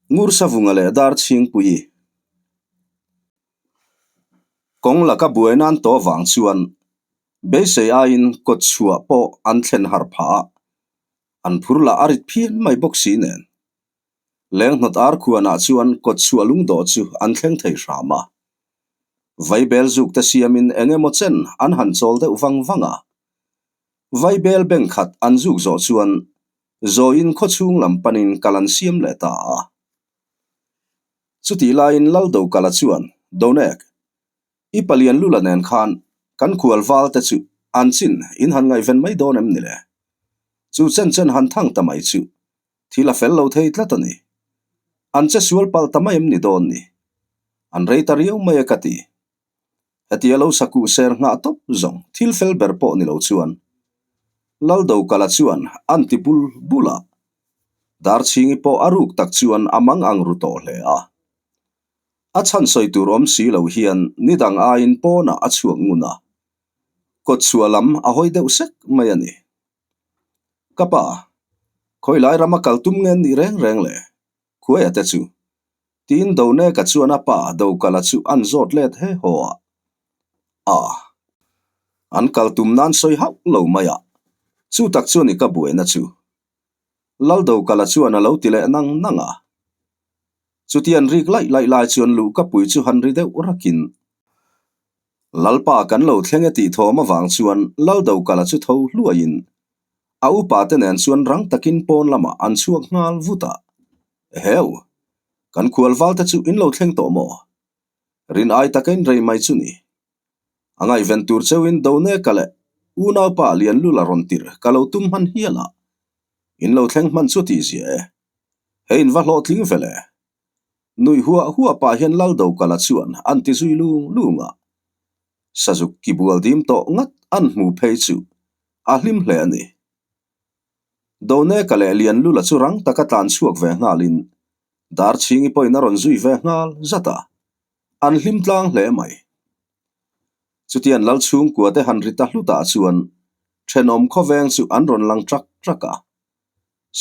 Ngursavunga leh Darchhingpuii kawng laka buai nan tawh vang chuan beisei aiin kawtchhuah pawh an thlen harh phah a, an phur lah a rit phian mai bawk si nen. Lenghnawt ar khuanah chuan kawtchhuah lungdawh chu an thleng thei hram a. Vaibel zuk te siamin eng emaw chen an han chawl deuh vang vang a. Vaibel beng khat an zuk zawh chuan Zawiin khawchhung lam panin kal an siam leh ta a. Chutih laiin Laldokala chuan, Donek, i palian lula nen khan kan khual val te chu an chin in han ngaihven mai dawn em ni le? Chu chen chen han thang ta mai chu thil a fel lo thei tlat a ni. An che sual palh ta mai em ni dawn ni? An rei ta riau mai e ka ti. Hetia lo sakuh ser nghah tawp zawng thil fel ber pawh ni lo chuan Laldokala chuan an ti bul bul a, Darchhingi pawh a ruk tak chuan a mang ang ru tawh hle a. A chhan sawi tur awm si lo hian nidang aiin pawnah a chhuak ngun a, kawtchhuah lam a hawi deuh sek mai a ni. Ka pa, khawilai rama kal tum nge an nih reng reng le? Khuaia te chu. Tiin Doneka chuan a pa Dokala chu an zawt let he haw a. A. An kal tum nan sawi hauh lo mai a. Chu tak chuan i ka buaina chu. Lal Dokala chuan a lo ti leh nang nang a. Chutian rik laih laih lai chuan luhkapui chu han ri deuh rakin. Lalpa kan lo thleng e tih thawm avang chuan Lal Dokala chu tho hluaiin a upa te nen chuan rang takin pawn lamah an chhuak nghal vut a. Eheu! Kan khual val te chu in lo thleng tawh maw? Rin ai taka in rei mai chu ni. A ngaihven tur cheuhin Doneka leh unaupa Lianlula rawn tir ka lo tum hman hial a, in lo thleng hman chu tih zia e. Hei in va hlawhtling ve le. Nuih huah huah pah hian Laldokala chuan an ti zui lung lung a. Sazuk ki bual dim tawh ngat an hmu phei chu a hlim hle a ni. Doneka leh Lianlula chu rang taka tlan chhuak ve nghalin Darchhingi pawhin a rawn zui ve nghal zat a, an hlim tlang hle mai. Chutian Lal chhungkua te han ri ta hlutah chuan thenawm khawveng chu an rawn lang trak trak a.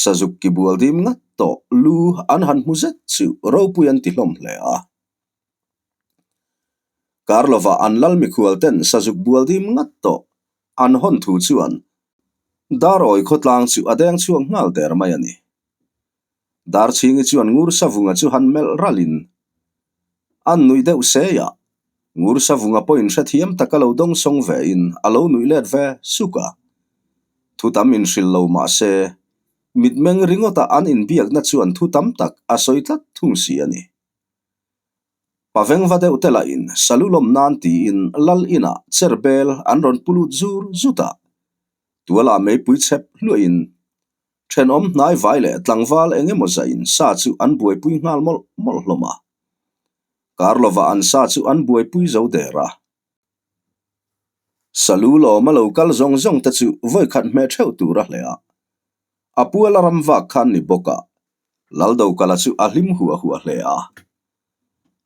Sazuk ki bual dim ngat tawh lu an han hmu zet chu ropui an ti hlawm hle a. Kar lovah an lal mikhual ten sazuk bual dim ngat tawh an hawn thu chuan Darawi khawtlang chu a deng chhuak nghal der mai a ni. Darchhingi chuan Ngur Savunga chu han melh ralhin an nuih deuh sei a, Ngur Savunga pawhin hrethiam taka lo dawng sawng vein a lo nuih let ve suk a. Thu tam inhrilh lo mah se, mitmeng ringawta an inbiakna chuan thu tam tak a sawi tlat thung si a ni. Pavengva deuh te lahin salu lawm nan tiin lal inah cherbel an rawn pu lut zur zut a, tualah meipui chhep hluahin thenawm hnai vai leh tlangval eng emaw zahin sa chu an buaipui nghal mawlh mawlh hlawm a. Kar lovah an sa chu an buaipui zo der a. Salu lawm a lo kal zawng zawng te chu vawikhat hmeh theuh tur a hleh a. A puala ram vak khan ni bawk a, Laldokala chu a hlim huah huah hle a.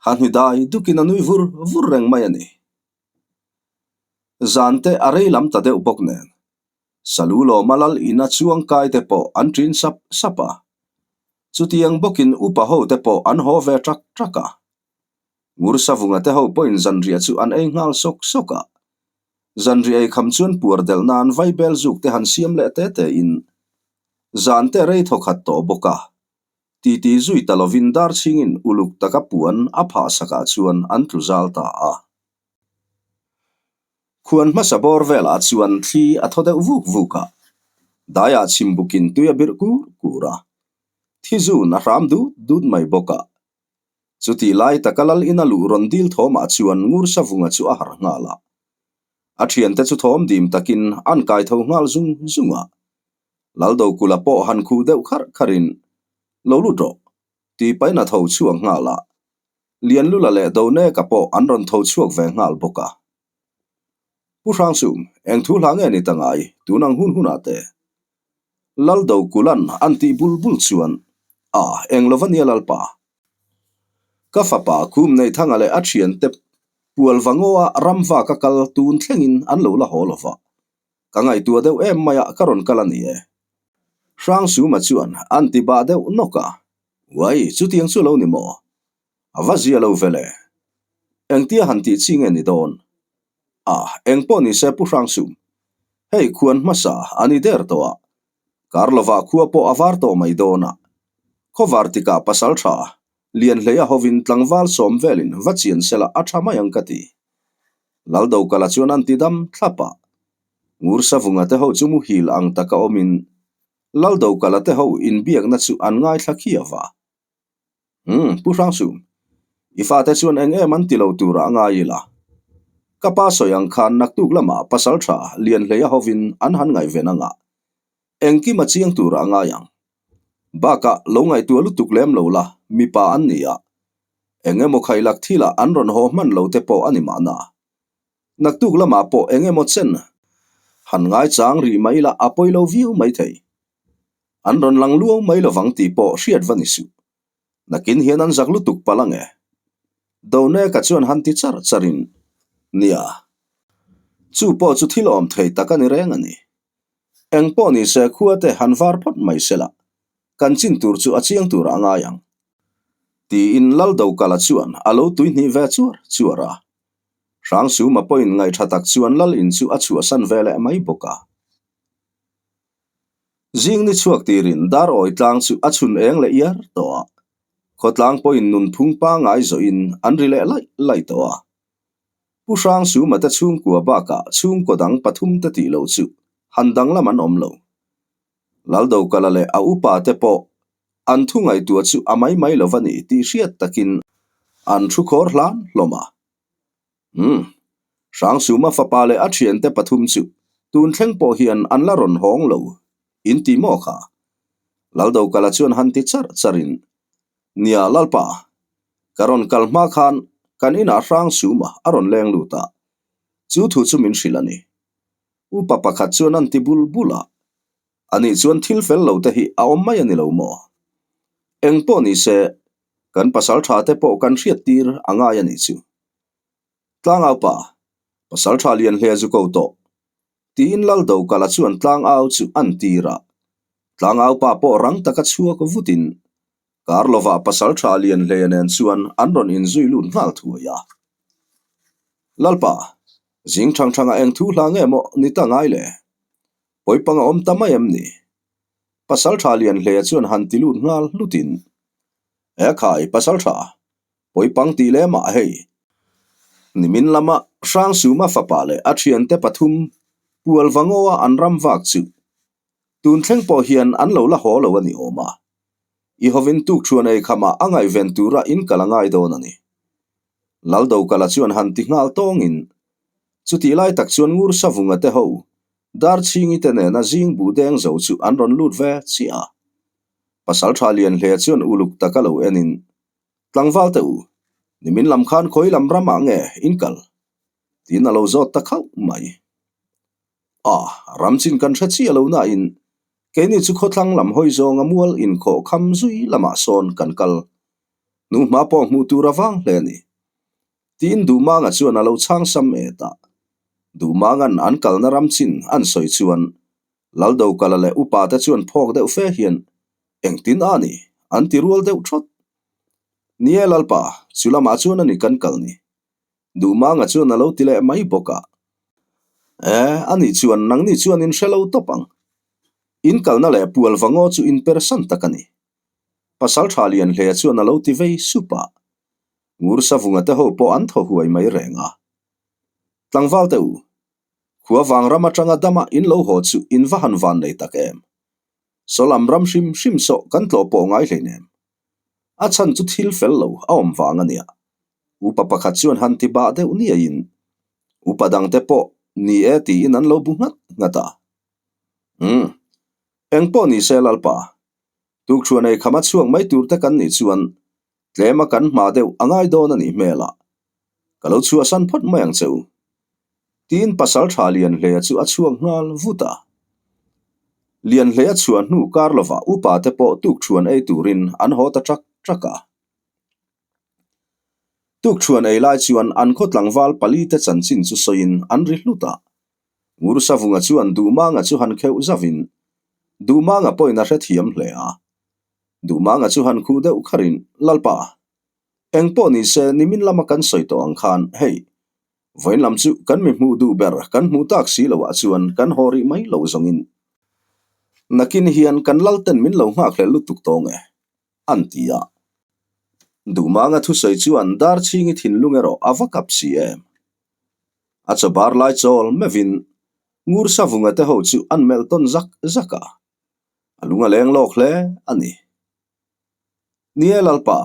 Hahni dai dukin a nui vur vur reng mai a ni. Zan te a rei lam ta deuh bawk nen, Salu lawma lal ina chuang kai te pawh an ṭin sap sap a. Chutiang bawkin upa ho te pawh an haw ve ṭak ṭak a. Ngursavunga te ho pawhin zanriah chu an ei nghal sawk sawk a. Zanriah ei kham chuan puar delh nan vaibel zuk te han siam leh te te in zan te rei thaw khat tawh bawk a. Titi zui ta lovin darchhingin uluk taka puan a phah sakah chuan an tlu zal ta a. Khuan hmasa bawr velah chuan thli a thaw deuh vuk vuk a, daiah chhimbukin tui a birh kur kur a, thi zun a hram dut dut mai bawk a. Chutih lai taka lal ina luh rawn dil thawmah chuan Ngursavunga chu a harh nghal a. A thiante chu thawm dim takin an kai tho nghal zung zung a. Laldokula pawh han khuh deuh kharh kharhin, Lo lut rawh, tih pahin a tho chhuak nghal a. Lianlula leh Doneka pawh an rawn tho chhuak ve nghal bawk a. Pu Hrangchum, eng thu hla nge ni ta ngai, tun ang hun hunah te? Laldokulan an tih bul bul chuan, A, eng lova nia Lalpa. Ka fapa Khum Neithanga leh a thiante Pualvangaw-a ramva ka kal tun thlengin an lo la haw lova. Ka ngaihtuah deuh em mai a ka rawn kal a ni e. Hrangchuma chuan an ti bah deuh nawk a. Uai, chutiang chu lo ni maw? A va zia lo ve le. Engtia han tih chi nge ni dawn? A, eng pawh ni se Pu Hrangsum. Hei khuan hmasa a ni der tawh a, kar lovah khua pawh a var tawh mai dawn a. Khawvar tikah pasal tha Lianhleia hovin tlangval sawm velin va chian sela a tha mai ang ka ti. Laldokala chuan an ti dam thlap a. Ngursavunga te ho chu muhil ang taka awmin Laldokala te ho inbiakna chu an ngaithla khiau va. Umm, Pu Hrangsum, i fate chuan eng em an ti lo turah a ngai ila. Ka pa sawi ang khan naktuk lamah pasal tha Lianhleia hovin an han ngaihven anga engkim a chiang turah a ngai ang. Bakah lo ngaihtuah lutuk lem lo la, mipa an ni a. Eng emaw khailak thilah an rawn haw hman lo te pawh a ni mahna. Naktuk lamah pawh eng emaw chen han ngaichang rih mai la a pawi lo viau mai thei. An rawn lang luau mai lovang tih pawh hriat va ni suh. Nakin hian an zak lutuk palh ang e. Doneka chuan han ti char charin, Nia, chu pawh chu thil awm thei tak a ni reng a ni. Eng pawh ni se khua te han var phawt mai sela, kan chin tur chu a chiang turah a ngai ang. Tiin Laldokala chuan a lo tuihnih ve chuar chuar a. Hrangsuma pawhin ngaihṭha tak chuan Lal in chu a chhuahsan ve leh mai bawk a. Zing ni chhuak tirin dar awi tlang chu a chhun eng leh iar tawh a. Khawtlang pawhin nunphung pangngai zawhin an ri leh laih laih tawh a. Pu Hrangsuma te chhungkua bakah chhungkaw dang pathum te tih loh chu han danglam an awm lo. Laldokala leh a upa te pawh an thu ngaihtuah chu a mai mai lo va ni tih hriat takin an thu khawr hlan hlawm a. Umm. Hrangsuma fapa leh a thiante pathum chu tun thleng pawh hian an la rawn hawng lo in ti maw kha? Laldokala chuan han ti char charin, Nia Lalpa, ka rawn kal hma khan kan inah Hrangsuma a rawn leng lut a, chu thu chu min hrilh a ni. Upa pakhat chuan an ti bul bul a, Anih chuan thil fel lo te hi a awm mai a ni lo maw? Eng pawh ni se, kan pasal tha te pawh kan hriat tir a ngai a nih chu. Tlangau pa, pasal tha lian hle zu ko tawh. Tiin Laldokala chuan tlangau chu an tir a. Tlangau pa pawh rang taka chhuak vutin kar lovah pasal tha lian hle nen chuan an rawn inzui lut nghal thuai a. Lalpa, zing thang thangah eng thu hla nge maw ni ta ngai le? Pawipang a awm ta mai em ni? Pasal tha lian hle chuan han ti lut nghal hlutin, E khai, pasal tha, pawipang tih lem ah hei. Nimin lama Hrangsuma fapa leh a thiante pathum Pualvangaw-a an ram vak chu tun thleng pawh hian an lo la haw lo a ni awm a. I hovin tukṭhuan ei khamah a ngaihven tura in kal a ngai dawn a ni. Laldokala chuan han ti nghal tawngin, chutih lai tak chuan Ngur Savunga te ho Darchhingi te nena zing buh deng zo chu an rawn lut ve chiah a. Pasalṭha Lianhle chuan uluk taka lo enin, Tlangval te u, nimin lam khan khawi lam ramah nge in kal? Tiin a lo zawt ta khauh mai. A, ram chin kan hre chiah lo nain keini chu khawthlang lam hawi zawnga mual inkhawh kham zui lamah sawn kan kal. Hnuhma pawh hmuh tur a vang hle a ni. Tiin Duhmanga chuan a lo chhang sam et a. Duhmanga'n an kalna ram chin an sawi chuan Laldokala leh upa te chuan phawk deuh fe hian engtin a ni an ti rual deuh thawt. Ni e Lalpa, chu lamah chuan a ni kan kal ni. Duhmanga chuan a lo ti leh mai bawk a. E, ani chuan nangni chuan in hre lo tawp ang. In kalna leh pual va ngaw chu in persan tak a ni. Pasal tha lian hle chuan a lo ti vei sup a. Ngur Savunga te ho pawh an thaw huai mai reng a. Tlangval te u, khua vang ram atanga dama in lo haw chu in va han van nei tak em. Sawlam ram hrim hrim sawh kan tlawh pawh ngai hleinem. A chhan chu thil fel lo a awm vang a nia. Upa pakhat chuan han ti bah deuh niaiin upa dangte pawh ni e tiin an lo bu nghat nghat a. Umm, eng pawh ni se Lalpa, tukṭhuan ei khama chhuak mai tur te kan nih chuan tlema kan hma deuh a ngai dawn a nih hmel a, ka lo chhuahsan phawt mai ang che u. Tiin pasal tha Lianhleia chu a chhuak nghal vut a. Lianhleia chhuah hnu kar lovah upa te pawh tukṭhuan ei turin an haw ta ṭak ṭak a. Tukṭhuan ei lai chuan an khaw tlangval pali te chanchin chu sawiin an ri hlut a. Ngursavunga chuan Duhmanga chu han kheuh zavin Duhmanga pawhin a hrethiam hle a. Duhmanga chu han khuh deuh kharin, Lalpa, eng pawh ni se nimin lama kan sawi tawh ang khan, hei, vawiin lam chu kan mi hmuh duh ber kan hmuh tak si loah chuan kan haw rih mai lo zawngin nakin hian kan lalten min lo nghakhlel lutuk tawng e, an ti a. Duhmanga thusawi chuan Darchhingi thinlung erawh a va kap si em. A chaw bar lai chawl meuhin Ngur Savunga te ho chu an melh tawn zak zak a. A lung a leng lawk hle a ni. Ni e Lalpa,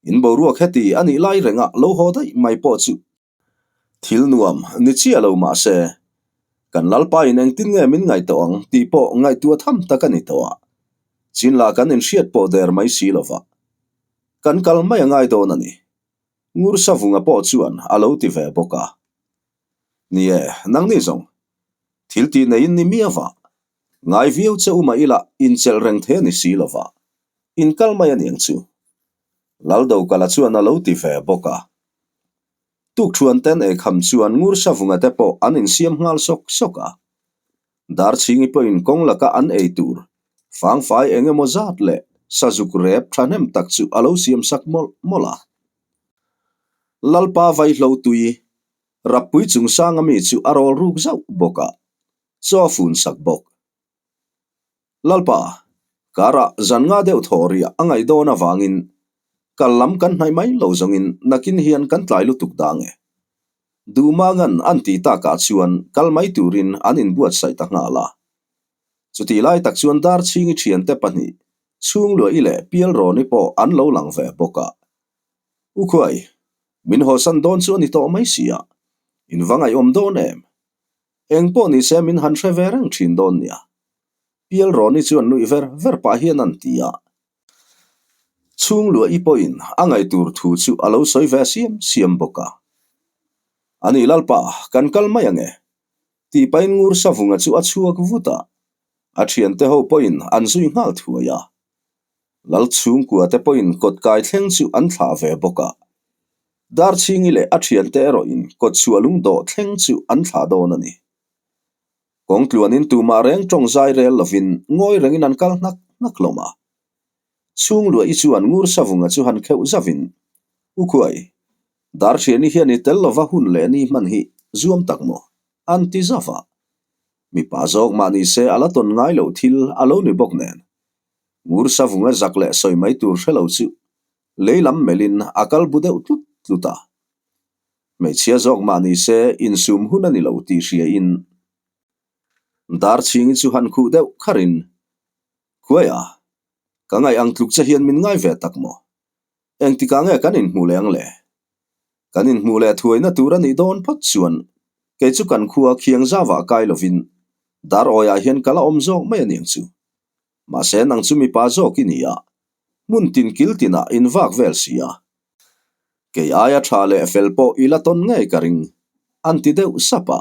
in boruak heti a nih lai renga lo haw daih mai pawh chu thil nuam ni chiah lo mah se, kan Lalpa in engtin nge min ngaih tawh ang tih pawh ngaihtuah tham tak a ni tawh a, chin lah kan inhriat pawh der mai si lova kan kal mai a ngai dawn a ni. Ngur Savunga pawh chuan a lo ti ve bawk a. Ni e, nangni zawng, thil tih neiin ni miau va, ngai viau che u mah ila inchelh reng thei a ni si lo va, inkal mai a niang chu. Laldokala chuan a lo ti ve bawk a. Tukthuan ten eikham chuan Ngur Savunga te pawh an insiam nghal sawk sawk a. Darchhingi pawhin kawng laka an ei tur fangfai eng emaw zat leh sazuk rep thahnem tak chu a lo siam sak mawlh mawlh a. Lalpa vaihlo tui Rappui chungsanga mi chu a rawl ruk zauh bawk a, chaw a fun sak bawk. Lalpa, karah zan nga deuh thaw riah a ngaih dawn avangin kal lam kan hnaih mai lo zawngin nakin hian kan tlai lutuk dang e. Duhmangan an tih takah chuan kal mai turin an inbuatsaih ta nghal a. Chutih lai tak chuan Darchhingi thiante pahnih, Chhungluahi leh Pialrawni pawh an lo lang ve bawk a. U Khuai, min hawsan dawn chu a ni tawh mai si a, in va ngaihawm dawn em? Eng pawh ni se min han hre ve reng thin dawn nia. Pialrawni chuan nuih ver ver pah hian an ti a. Chhungluahi pawhin a ngaih tur thu chu a lo sawi ve siam siam bawk a. A ni Lalpa, kan kal mai ang e. Tih pahin Ngur Savunga chu a chhuak vut a, a thiante ho pawhin an zui nghal thuai a. Lal chhungkua te pawhin kawt kai thleng chu an thlah ve bawk a. Darchhingi leh a thiante erawhin kawt chhuah lungdawh thleng chu an thlah dawn a ni. Kawng tluanin tumah reng tawng zai rel lovin ngawi rengin an kal hnak hnak hlawm a. Chhung luahi chuan Ngur Savunga chu han kheuh zavin, U Khuai, Darthiani hian i tel lova hun leh ni hman hi zuam tak maw? an ti zauh a. Mipa zawk mah ni se a la tawn ngai loh thil a lo ni bawk nen. Ngur Savunga zak leh sawi mai tur hre lo chu lei lam melhin a kal bu deuh tlut tlut a. Hmeichhia zawk mah ni se insum hun a ni lo tih hriain Darchhingi chu han khuh deuh kharin, Khuaia, ka ngaih ang tluk che hian min ngai ve tak maw? Engtikah nge kan inhmuh leh ang le? Kan inhmuh leh thuaina tur a nih dawn phawt chuan kei chu kan khua khiang zauah kai lovin Darawiah hian ka la awm zawk mai a niang chu. Mahse nang chu mipa zawk i ni a, hmun tin kil tinah in vak vel si a. Kei aia tha leh fel pawh i la tawn ngei ka ring, an ti deuh sap a.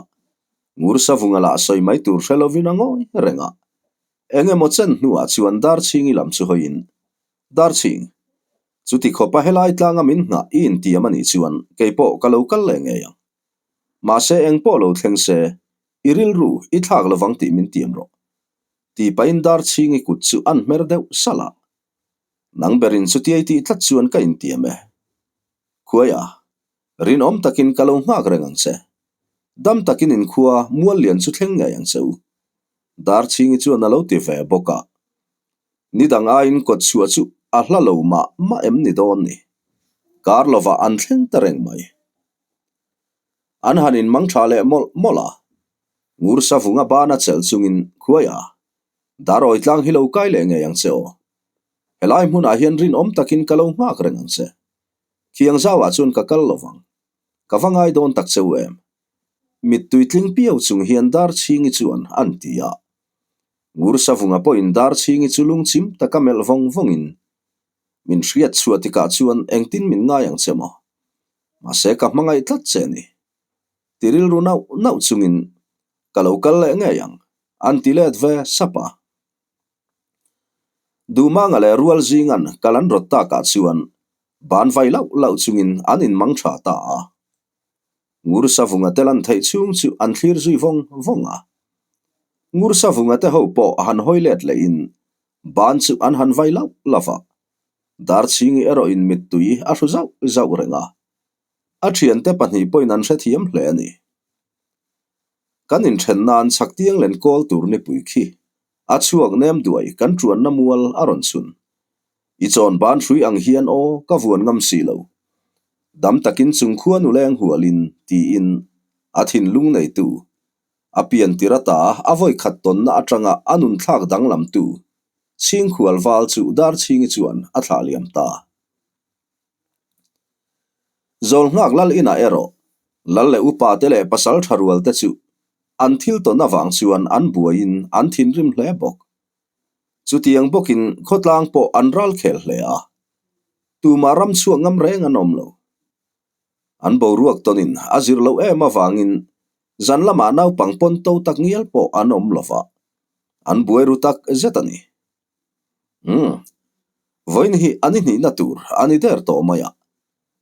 Ngur Savunga lah sawi mai tur hre lovin a ngawi reng a. Eng emaw chen hnuah chuan Darchhingi lam chu hawiin, Darchhing, chuti khawpa helai tlanga min nghah i intiam a nih chuan kei pawh ka lo kal leh ngei ang. Mahse eng pawh lo thleng se, i rilru i thlak lovang tih min tiam rawh. Tih pahin Darchhingi kut chu an hmer deuh salh a. Nang berin chutiai tih tlat chuan ka intiam e. Khuaia, rinawm takin ka lo nghak reng ang che. Dam takin inkhua mual lian chu thleng ngei ang che u. Darchhingi chuan a lo ti ve bawk a. Ni dang aiin kawt chhuah chu a hla lo mah mah em ni dawn ni. Kar lovah an thleng ta reng mai. An han inmang tha leh mawlh mawlh a. Ngur Savunga bana chelh chungin Khuaia, Darawi tlang hi lo kai leh ngei ang che aw. Helai hmunah hian rinawm takin ka lo nghak reng ang che. Thiang zauah chuan ka kal lo vang. Ka va ngai dawn tak che u em? Mittui tling piau chung hian Darchhingi chuan an ti a. Ngur Savunga pawhin Darchhingi chu lungchim taka melh vawng vawngin, Min hriat chhuah tikah chuan engtin min ngai ang che maw? Mahse ka hmangaih tlat che ni. Ti rilru nauh nauh chungin ka lo kal leh ngei ang. An ti let ve sap a. Duhmanga leh rual zingan kal an rawt takah chuan ban vai lauh lauh chungin an inmang tha ta a. Ngur Savunga te lan theih chhung chu an thlir zui vawng vawng a. Ngur Savunga te ho pawh han hawi let lehin. Ban chu an han vai lauh lauh a. Darchhingi erawhin mittui a hru zauh zauh reng a. A thiante pahnih pawhin an hrethiam hle a ni. Kan inthen nan chhak tiang len kawl tur nipui khi a chhuak nem duai kan tuanna mual a rawn chhun. I chawn ban hrui ang hian aw ka vuan ngam si lo. Dam takin chung khua nuleng hualin tiin a thinlung neitu a pian tir ata a vawi khat tawnna atanga a nun thlak danglamtu Chhingkhual val chu Darchhingi chuan a thlah liam ta. Zawl nghak lal inah erawh lal leh upa te leh pasal tha rual te chu an thil tawn avang chuan an buaiin an thinrim hle bawk. Chutiang bawkin khawtlang pawh an ral khel hle a, tumah ram chhuak ngam reng an awm lo. An boruak tawnin a zir loh em avangin zan lamah naupang pawn to tak ngial pawh an awm lo va, an buai ru tak zet a ni. Umm. Vawiin hi a ni hnihna tur a ni der tawh mai a.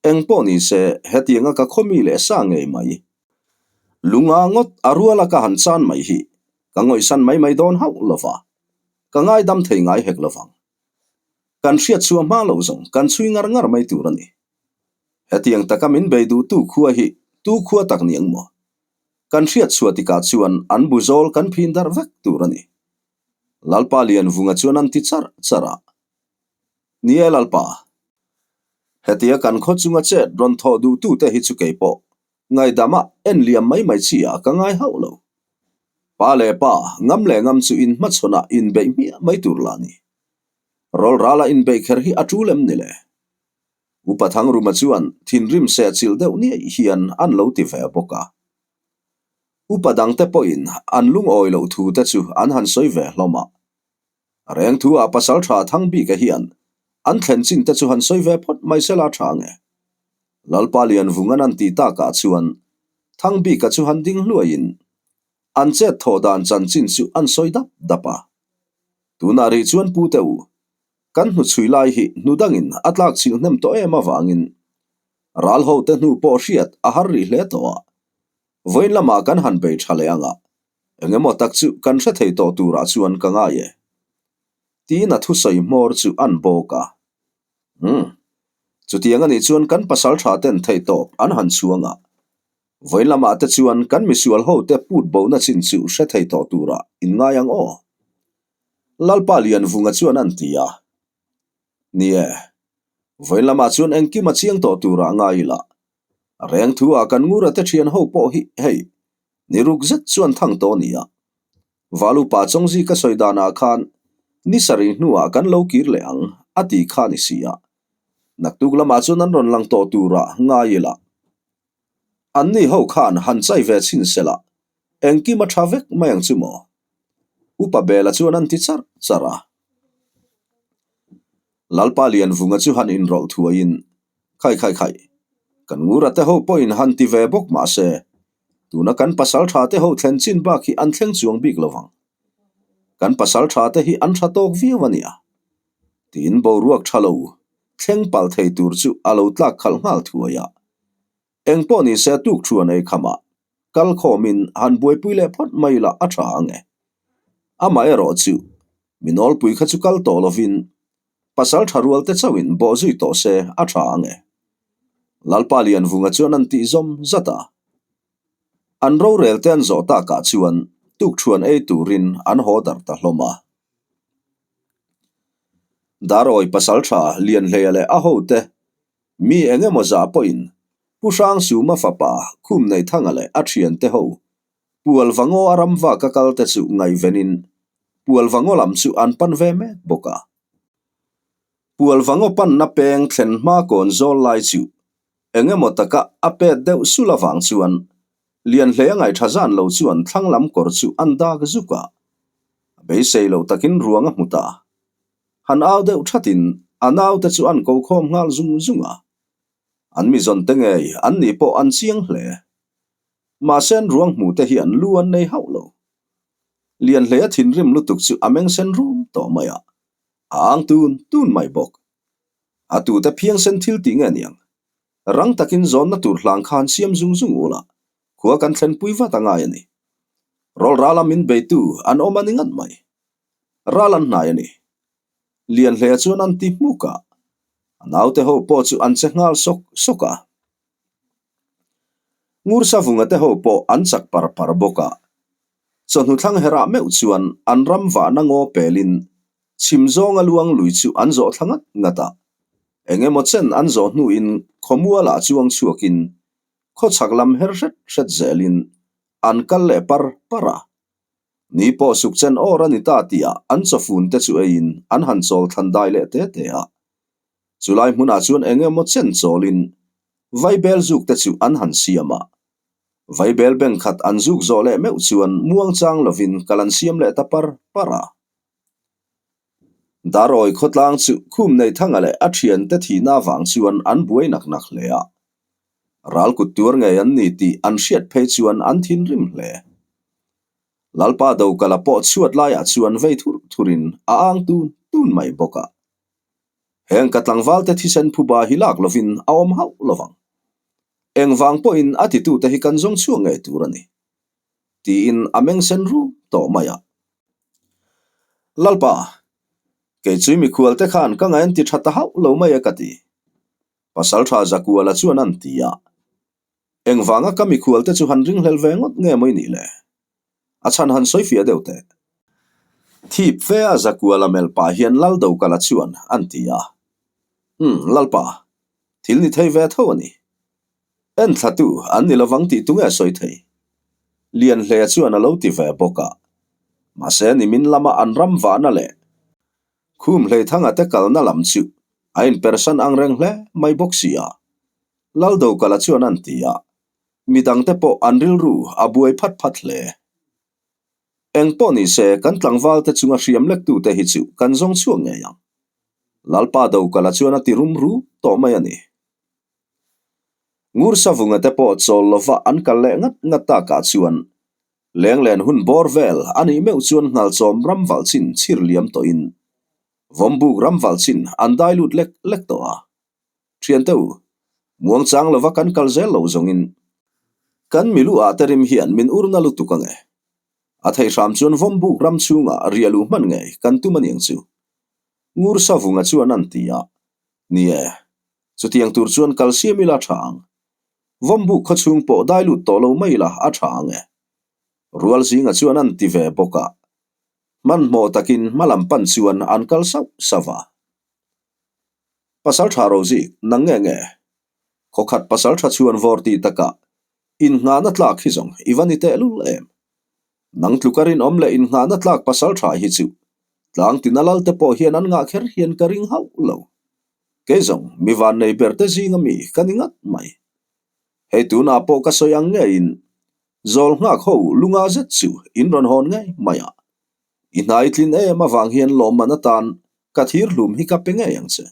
Eng pawh ni se, hetianga ka khawmi leh sa ngei mai. Lunga ngawt a ruala ka han chan mai hi ka ngawihsan mai mai dawn hauh lo va, ka ngaidam thei ngai hek lo vang. Kan hriat chhuah hma loh zawng kan chhui ngar ngar mai tur a ni. Hetiang taka min bei duhtu khua hi tu khua tak ni ang maw? Kan hriat chhuah tikah chuan an bu zawl kan phin darh vek tur a ni. Lalpa Lianvunga chuan an ti charh charh a. Ni e Lalpa, hetia kan khaw chunga chet rawn thawh duhtute hi chu kei pawh ngaidama en liam mai mai chi ah ka ngai hauh lo. Pa leh pa, ngam leh ngam chu in hmachhawnah inbeih hmiah mai tur lah ni. Rawlrala inbeih kher hi a tul em ni le? Upa Thangruma chuan thinrim sehchilh deuh niaih hian an lo ti ve bawk a. Upa dangte pawhin an lungawi loh thu te chu an han sawi ve hlawm a. Reng thu ah pasal tha thang bika hian an thlen chin te chu han sawi ve phawt mai sela tha nge. Lalpa Lianvungan an tih takah chuan thang bika chu han ding hluaiin an chet thawh dan chanchin chu an sawi dap dap a. Tunah rih chuan pu te u, kan hnuchhui lai hi hnu dangin a tlak chhilh hnem tawh em avangin Ral ho te hnu pawh hriat a har rih hle tawh a, vawiin lamah kan han bei tha leh ang a, eng emaw tak chu kan hre thei tawh turah chuan ka ngai e. Tiin a thusawi hmawr chu an bawk a. Umm. Chutiang a nih chuan kan pasal tha ten theihtawp an han chhuang a, vawiin lamah te chuan kan misual ho te put bona chin chu hre thei tawh turah in ngai ang aw. Lalpa Lianvunga chuan an ti a. Ni e, vawiin lamah chuan engkim a chiang tawh turah ngai ila. Reng thu ah kan ngura te thian ho pawh hi hei, ni ruk zet chuan thang tawh nia. Valupa Chawngzi ka sawi danah khan ni sarih hnuah kan lo kir leh ang a ti kha ni si a. Naktuk lamah chuan an rawn lang tawh turah ngai ila. Anni ho khan han chai ve chhin sela, engkim a tha vek mai ang chu maw? Upa Bela chuan an ti charh charh a. Lalpa Lianvunga chu han inrawlh thuaiin, Khai khai khai, kan ngura te ho pawhin han ti ve bawk mah se, tuna kan pasal tha te ho thlen chin bak hi an thleng chuang bik lo vang. Kan pasal tha te hi an tha tawk viau a nia. Tiin boruak tha lo thleng palh thei tur chu a lo tlak khalh nghal thuai a. Eng pawh ni se tuk thuan ei khamah kal khawmin han buaipui leh phawt mai lah a tha ang e. Amah erawh chu mi nawlpui kha chu kal tawh lovin pasal tha rual te chauhin bawh zui tawh se a tha ang e. Lalpa Lianvunga chuan an tih zawm zat a. An rorel te an zawh takah chuan tuk thuan ei turin an haw darh ta hlawm a. Darawi pasal tha Lianhleia leh a hote mi eng emaw zah pawhin Pu Hrangsuma fapa Khumneithanga leh a thiante ho Pualvangaw a ram vak a kal te chu ngaihvenin Pualvangaw lam chu an pan ve mek bawk a. Pualvangaw panna peng thlen hma kawn zawl lai chu eng emaw taka a pet deuh sul avang chuan Lianhlei a ngaihṭha zan lo chuan thlang lam kawr chu an dak zuk a, a beisei lo takin ruang a hmu ta. Han au deuh ṭhatin a naute chu an ko khawm nghal zung zung a. An mizawn te ngei an nih pawh an chiang hle. Mahse an ruang hmu te hian lu an nei hauh lo. Lianhlei a thinrim lutuk chu a meng sen rum tawh mai a, a ang tun tun mai bawk. A tute phiangsen thil tih nge niang? Rang takin zawnna tur hlang khan siam zung zung ul a, khua kan thlenpui vat a ngai a ni. Rawlrala min beitu an awm a ni ngat mai. Ral an hnai a ni. Lianhlea chuan an ti hmuk a, a naute ho pawh chu an che nghal sawk sawk a. Ngursavunga te ho pawh an chak par par bawk a, chawhnu thlang herah meuh chuan an ram vahna ngaw pelin chhim zawnga luang lui chu an zawh thla ngat ngat a. Eng emaw chen an zawh hnuin khawmualah chuang chhuakin khawchhak lam her hret hret zelin an kal leh par par a. Ni pawh suk chen awr a ni ta tihah an chawfun te chu eiin an han chawl thlan dai leh te te a. Chulai hmunah chuan eng emaw chen chawlin vaibel zuk te chu an han siam a. Vaibel beng khat an zuk zawh leh meuh chuan muangchang lovin kal an siam leh ta par par a. Darawi khawtlang chu khum nei thanga leh a thiante thihna avang chuan an buai nak nak hle a. Ral kut tuar ngei an ni tih an hriat phei chuan an thinrim hle. Lalpa Dokala pawh chhuat laiah chuan vei thur thurin a ang tun tun mai bawk a. Heng ka tlangvalte thisen phuba hi lak lovin a awm hauh lovang. Engvang pawhin a titute hi kan zawng chhuak ngei tur a ni. Tiin a meng sen rum tawh mai a. Lalpa, kei chui mikhualte khan ka ngaih an ti tha ta hauh lo mai e ka ti. Pasaltha Zakuala chuan an ti a. Engvanga ka mikhualte chu han ringhlel ve ngawt nge maw i nih le? A chhan han sawi fiah deuh teh. Thip fe a Zakuala melh pah hian Laldokala chuan an ti a. Umm, Lalpa, thil ni thei ve tho a ni. En thlatu an ni lovang tih tunge sawi thei? Lianhlea chuan a lo ti ve bawk a. Mahse nimin lama an ram vahna leh Khum Hleithanga te kalna lam chu a inpersan ang reng hle mai bawk si a. Laldokala chuan an ti a, midangte pawh an rilru a buai phat phat hle. Eng pawh ni se kan tlangvalte chunga hriam lektute hi chu kan zawng chhuak ngei ang. Lalpa Dokala chuan a ti rum ru tawh mai a ni. Ngursavunga te pawh chawl lova an kal leh ngat ngat takah chuan Lenglen hun bawr vel a nih meuh chuan Nghalchawm ram valh chin chhir liam tawhin Vawmbuk ram valh chin an dai lut lek lek tawh a. Thiante u, muangchang lova kan kal zel lo zawngin kan milu ah te rim hian min urna lutuk ange. A thei hram chuan Vawmbuk ram chhungah riah luh hman ngei kan tum aniang chu. Ngursavunga chuan an ti a, Ni e, chutiang tur chuan kal siam ila tha ang. Vawmbuk khaw chhung pawh dai lut tawh lo mai ila a tha ang e. Rual zinga chuan an ti ve bawk a. Hmanhmawh takin hma lam pan chuan an kal sauh sauh a. Pasal tha Rozik, nang nge nge? Khaw khat pasal tha chhuan vawr tih takah innghahna tlak hi zawng i va ni tehlul em? Nang tluka rinawm leh innghahna tlak pasal tha hi chu tlang tina lal te pawh hian an ngah kher hian ka ring hauh lo. Kei zawng mi vannei ber te zinga mi ka ni ngat mai. Hei tunah pawh ka sawi ang ngeiin zawl nghak ho lunga zet chu in rawn hawn ngei mai a. I hnai tlin em avang hian lawmman atan ka thir hlum hi ka pe ngei ang che.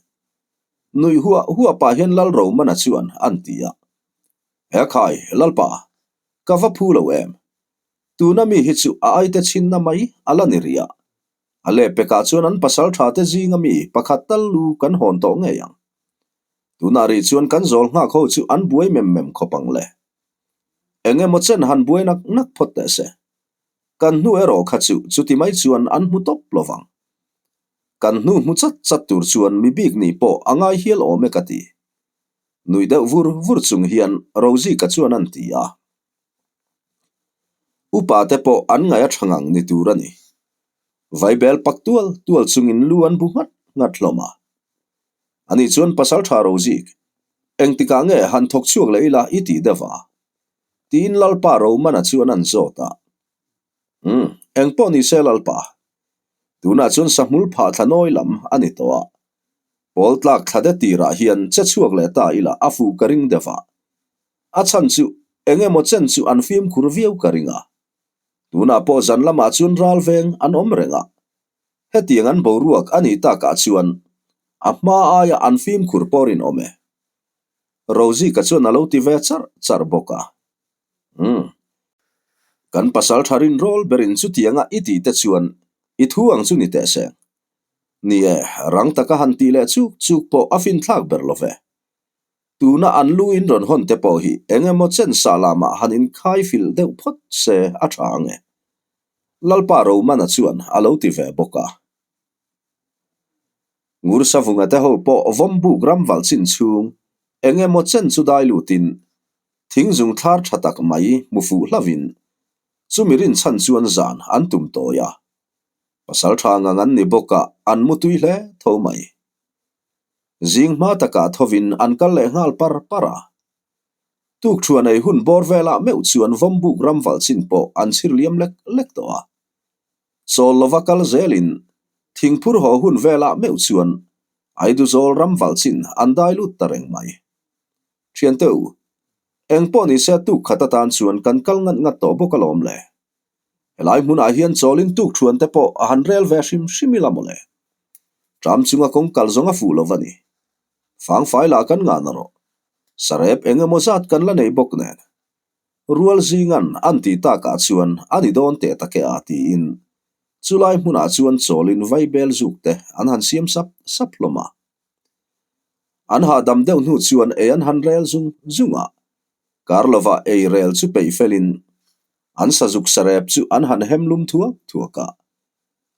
Nuih huah huah pah hian Lalromana chuan an ti a. He khai, Lalpa, ka va phu lo em? Tuna mi hi chu a aite chhinna mai a la ni rih a. A lehpekah chuan an pasal tha te zinga mi pakhat tal lu kan hawn tawh ngei ang. Tunah rih chuan kan zawl nghak ho chu an buai mem mem khawp ang le. Eng emaw chen han buai nak nak phawt teh se. Kan hnu erawh kha chu chuti mai chuan an hmu tawp lo vang. Kan hnu hmu chat chat tur chuan mi bik nih pawh a ngai hial awm e ka ti. Nuih deuh vur vur chung hian Rozika chuan an ti a. Upa te pawh an ngaih a tha ngang ni tur a ni. Vaibel pak tual tual chungin lu an bu nghat nghat hlawm a. Ani chuan pasal tha Rozik, engtikah nge han thawk chhuak leh ila i tih deuh a? Tiin Lalpa Romana chuan an zawt a. Umm, engpawh ni se Lalpa. Tunah chuan sahmul phah thla nawi lam a ni tawh a. Pawl tlak thla de tirah hian che chhuak leh ta ila a fuh ka ring deuh a. A chhan chu eng emaw chen chu an fimkhur viau ka ring a. Tunah pawh zan lamah chuan ral veng an awm reng a. Hetiang an boruak a nih takah chuan a hma aia an fimkhur pawh rinawm e. Rozika chuan a lo ti ve char char bawk a. Umm. Kan pasal tha rinrawl berin chutianga i tih te chuan i thu ang chu ni teh seng. Ni e, rang taka han tih leh chuk chuk pawh a finthlak ber lo ve. Tuna an lu in rawn hawn te pawh hi eng emaw chen sa lamah han inkhai fil deuh phawt se a tha ang e. Lalpa Romana chuan a lo ti ve bawk a. Ngursavunga te ho pawh Vawmbuk ram valh chin chhung eng emaw chen chu dai lutin thingzung thlar tha tak mai hmu fuh hlauhin chumi rinchhan chuan zan an tum tawi a. Pasal tha ngang an ni bawk a, an mu tui hle tho mai. Zing hma takah thovin an kal leh nghal par par a. Tukthuan ei hun bawr velah meuh chuan Vawmbuk ram valh chin pawh an chhir liam lek lek tawh a. Chawl lova kal zelin thingphur haw hun velah meuh chuan Aiduzawl ram valh chin an dai lut ta reng mai. Thiante u, eng pawh nise tuk khat atan chuan kan kal ngat ngat tawh bawk alawm le. Helai hmunah hian chawlin tuk thuan te pawh a han rel ve hrim hrim ila mawle. Tram chunga kawng kal zawng a fuh lo va ni. Fangfai lah kan ngah na rawh. Sarep eng emaw zat kan la nei bawk nen. Rual zingan an tih takah chuan a ni dawn teh tak e a tiin chulai hmunah chuan chawlin vaibel zuk te an han siam sap sap hlawm a. An hahdam deuh hnu chuan ei an han rel zung zung a. Kar lovah ei rel chu peih felin An sazuk sarep chu an han hem lum thuak thuak a.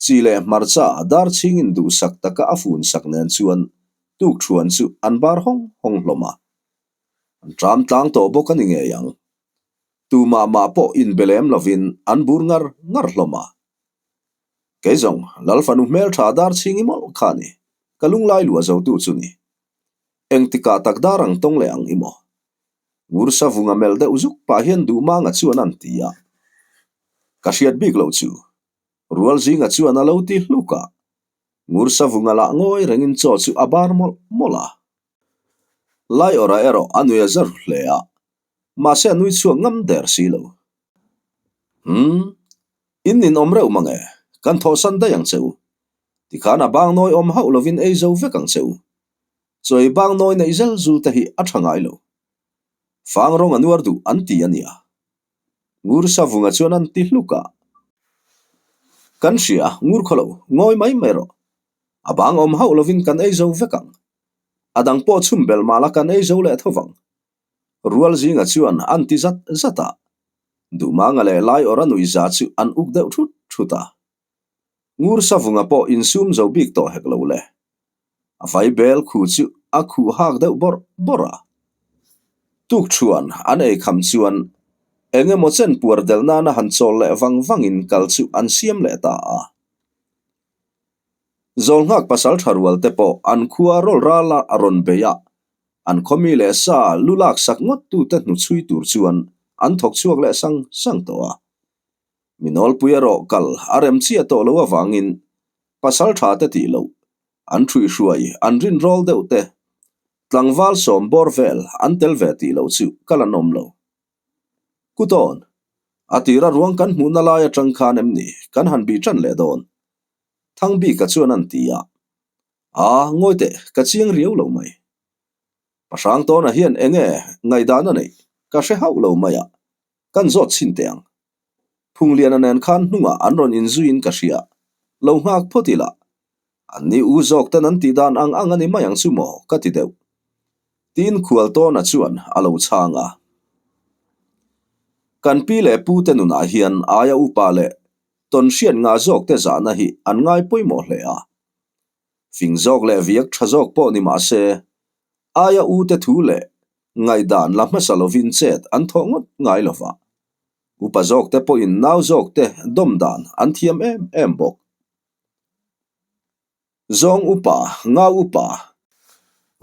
Chi leh hmarcha dar chhingin duhsak taka a fun sak nen chuan tukthuan chu an bar hawng hawng hlawm a. An tram tlang tawh bawk a ni ngei ang. Tumah mah pawh inbe lem lovin an bur ngar ngar hlawm a. Kei zawng Lalfanu hmeltha dar chhingi mawlh kha a ni, ka lunglai luah zotu chu ni. Engtikah tak dar ang tawng leh ang i maw? Ngursa vunga melh deuh zuk pah hian Duhmanga chuan an ti a. Ka hriat bik loh chu. Rualzinga chuan a lo ti hluk a. Ngursa vunga lah ngawi rengin chaw chu a bar mawlh mawlh a. Laiawrha erawh a nui a zar hle a, mahse a nui chhuak ngam der si lo. Umm, in ninawm reuh mang e, kan thawhsan daih ang che u. Tikhan a bang nawi awm hauh lovin ei zo vek ang che u. Chawi bang nawi neih zel zul te hi a tha ngai lo. Fang rawng a nuar duh an ti a nia. Ngur Savunga chuan an ti hluk a. Kan hria, ngur khaw lo, ngawi mai mai rawh. A bang awm hauh lovin kan ei zo vek ang. A dang pawh chhum belh mah la kan ei zo leh tho vang. Rual zinga chuan an ti zat zat a. Duhmanga leh Laiawrha nuihza chu an uk deuh thut thut a. Ngur Savunga pawh insum zo bik tawh hek lo le. A vai bel khu chu a khuh hak deuh bawrh bawrh a. Tukthuan an ei kham chuan eng emaw chen puar delh nana han chawl leh vang vangin kal chu an siam leh ta a. Zawlnghak pasal tha rual te pawh an khua rawl ral a rawn bei a, an khawmi leh sa lu lak sak ngawt tute hnuchhui tur chuan an thawk chhuak leh sang sang tawh a. Mi nawlpui erawh kal a rem chiah tawh lo avangin pasal tha te tih loh, an ṭhuihruai, an rinrawl deuh te, tlangval sawm bawr vel an tel ve tih loh chu kal an awm lo. Kutawn, a tira ruang kan hmuhna lai aṭang khan em ni kan han bih ṭan leh dawn? Thangbika chuan an ti a. Aa, ngawi teh, ka chiang riau lo mai. Pahrangtawna hian eng nge ngaihdan a neih ka hre hauh lo mai a, Kan zawt chhin teh ang. Phungliana nen khan hnungah an rawn inzuiin ka hria. Lo nghak phawt ila. An ni u zawk ten an tih dan ang ang a ni mai ang chu maw ka ti deuh. Tiin Khualtawna chuan a lo chhang a. Kan pi leh pu te nunah hian aia upa leh tawn hriat ngah zawk te zahna hi an ngai pawimawh hle a. Fing zawk leh viak tha zawk pawh ni mah se, aia u te thu leh Ngaihdan la hmasa lovin chet an thawh ngawt ngai lo va, upa zawkte pawhin nau zawkte dawm dan an thiam em em bawk. Zawng upa, ngau upa,